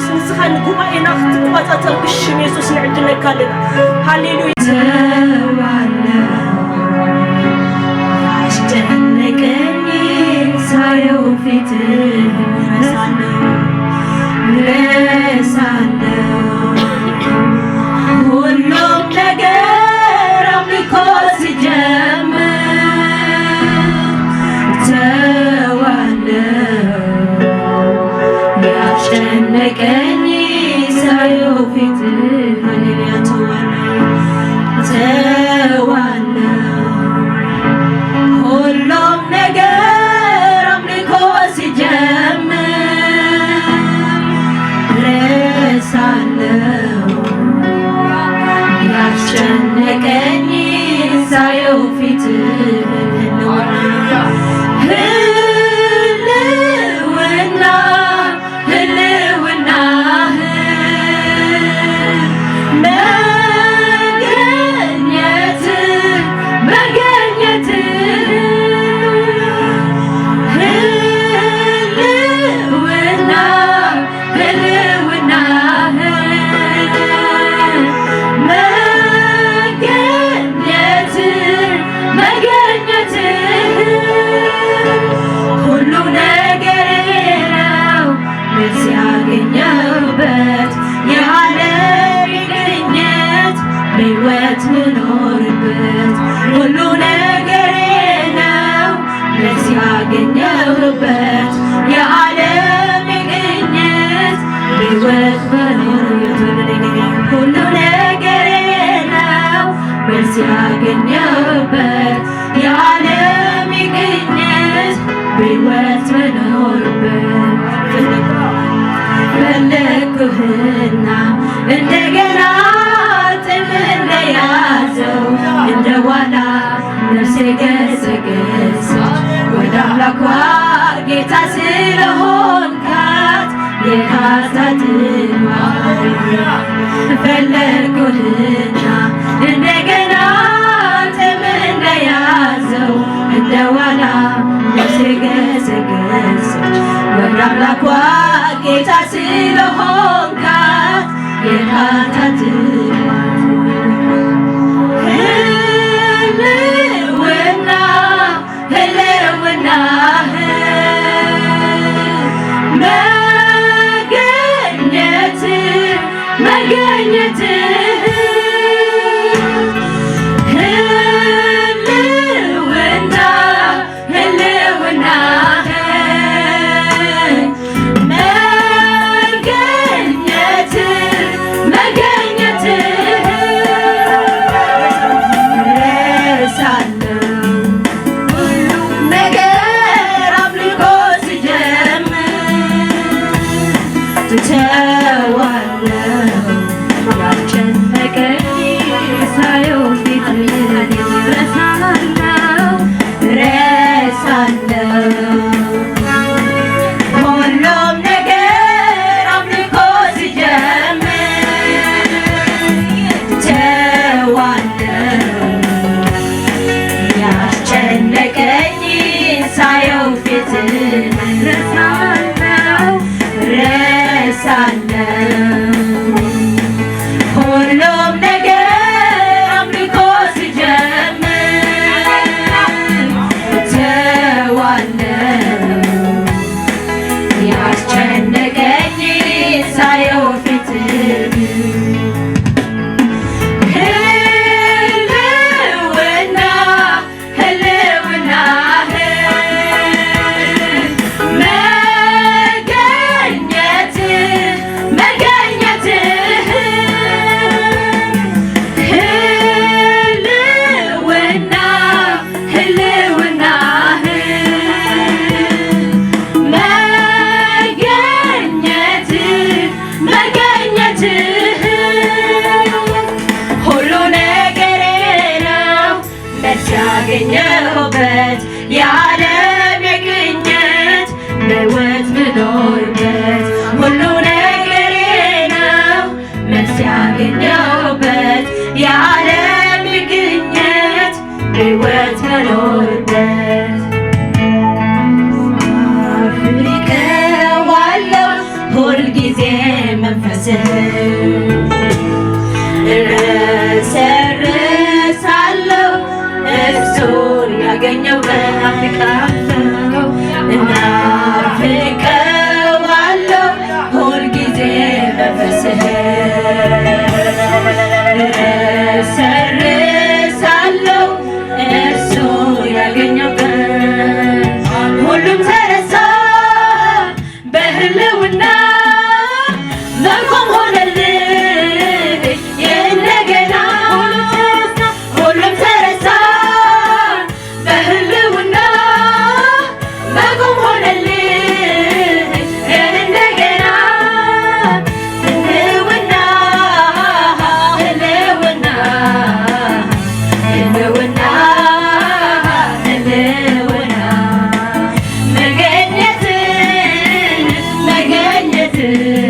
ቅዱስ ንስኻ ንጉባኤና ክትቆፃፀር ብሽም የሱስ ንዕድመካ ኣለና። ሃሌሉያ። ተዋለው ያስጨነቀኝ ሳየው ፊትህ ረሳለሁ፣ ረሳለሁ። ሁሉም ነገር አምልኮ ሲጀምር ተዋለው ያስጨነቀኝ ሳየው ፊትህ። ሃሌሉያ። ተዋለው፣ ተዋለው። ሁሉም ነገር አምልኮ ሲጀምር ረሳለሁ ያስጨነቀኝ ሳየው ፊትህ። ህልውና፣ ህልውናህ፣ መገኘት፣ መገኘት፣ ህልውና፣ ህልውናህ፣ መገኘት፣ መገኘት ሁሉ ነገር ነው መልስ ያገኘሁበት፣ የዓለም ግኝት በሕይወት ምኖርበት። ሁሉ ነገር ነው መልስ ያገኘሁበት፣ የዓለም ግኝት በሕይወት ምኖርበት። ሁሉ ነገር ነው መልስ ያገኘሁበት፣ የዓለም ግኝት በሕይወት መኖርበት። ፈለግኩህና እንደገና ጥም እንደያዘው እንደ ዋላ ነፍሴ ገሰገሰች ወደ አምላኳ፣ ጌታ ስለሆንካት የካሳ ጥሟ። ፈለግኩህና እንደገና ጥም እንደያዘው እንደ ዋላ ነፍሴ ገሰገሰች ወደ አምላኳ፣ ጌታ ስለሆንካት የካታ ጥሟ። ህልውና፣ ህልውናህ፣ መገኘት፣ መገኘት፣ ህልውና፣ ህልውናህ፣ መገኘት፣ መገኘት ረሳለሁ ሁሉም ነገር አምልኮ ሲጀምር። ትተዋለው ያስጨነቀኝ ሳየው ፊትህን ረሳለሁ፣ ረሳለሁ። ሁሉም ነገር አምልኮ ሲጀምር ተዋለው ያስጨነቀኝ ሳየው ፊትህን ረሳለሁ፣ ረሳለሁ። ሁሉም ነገር አምልኮ ሲጀምር ተዋለው ያስጨነቀኝ ሳየው ፊትህን። ህልውና፣ ህልውናህ፣ መገኘት፣ መገኘትህ፣ ህልውና፣ ህልውናህ፣ መገኘት፣ መገኘትህ ሁሉ ነገሬ ነው መልስ ያገኘሁበት፣ የዓለም የግኝት በሕይወት ምኖርበት። ሁሉ ነገሬ ነው መልስ ያገኘሁበት፣ የዓለም ግኝት በሕይወት መኖርበት። ናፍቀዋለሁ ሁልጊዜም። መንፈስህ። እረሰርሳለሁ እርሱን ያገኘው እናፍቃለሁ፣ እናፍቀዋለሁ ሁልጊዜ መንፈስህ። እረሰርሳለሁ እርሱ ያገኘው ቀን። ሁሉም ተረሳ በህልውና፣ መቆም ሆነልኝ እንደገና። ሁሉም ተረሳ በህልውና፣ መቆም ሆነልኝ እንደገና። ህልውና፣ ህልውና፣ ህልውና፣ ህልውና፣ መገኘትን፣ መገኘትን።